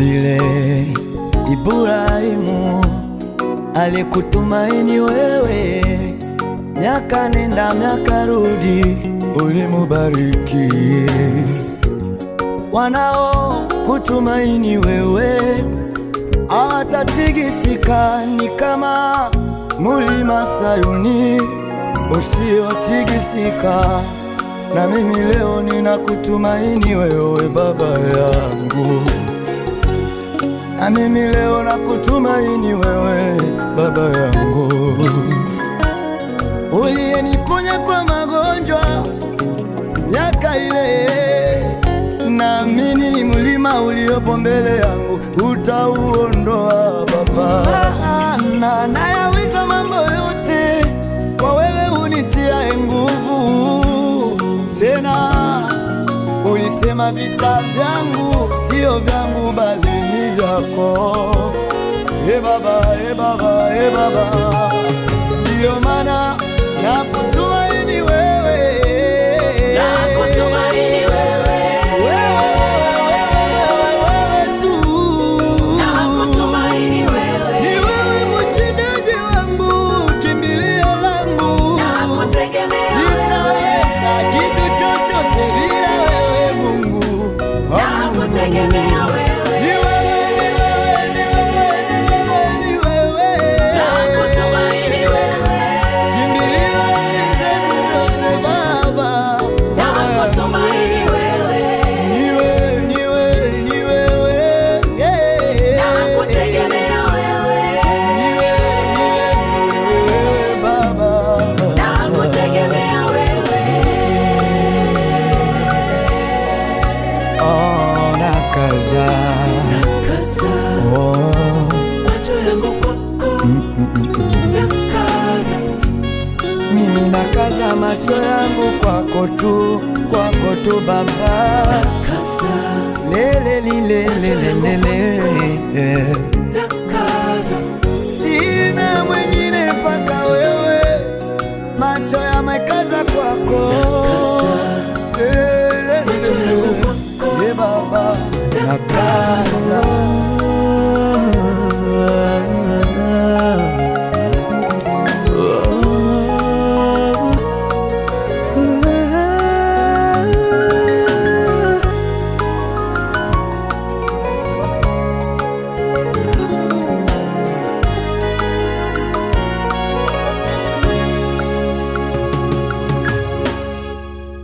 vile Ibrahimu alikutumaini wewe, miaka nenda miaka rudi, ulimubariki. Wanao kutumaini wewe hawatatigisika, ni kama mulima Sayuni usiotigisika. Na mimi leo ninakutumaini wewe Baba yangu, na mimi leo nakutumaini wewe Baba yangu, uliyeniponya kwa magonjwa miaka ile. Naamini mlima uliopo mbele yangu utauondoa Baba, maana nayaweza mambo yote kwa wewe unitiaye nguvu. Tena ulisema vita vyangu sio vyangu, bali ni vyako. E Baba, e Baba, e Baba, ndiyo maana nakutumaini wewe, Nakutumaini wewe. Wewe, wewe, wewe tu. Nakutumaini wewe. Ni wewe mshindaji wangu, kimbilio langu. Nakutegemea Sitaweza wewe. kitu chochote bila wewe Mungu wangu. Nakutegemea wewe. Ni wewe, ni wewe, ni wewe, ni wewe, ni wewe. Nakutumaini wewe. Kimbilio la vizazi vyote Baba. Nakutumaini wewe. Ni wewe, ni wewe, ni wewe. Yeah. Nakutegemea wewe. Ni wewe, ni wewe, ni wewe Baba. Nakutegemea wewe. Oh, nakaza. Nakaza Oh. macho yangu kwako. Nakaza. Mimi nakaza macho yangu kwako tu, kwako tu Baba. Nakaza. Lele lile lele lele. Nakaza. Sina mwingine mpaka wewe, macho yamekaza kwako. Lele Macho yangu kwako. Ye Baba, nakaza.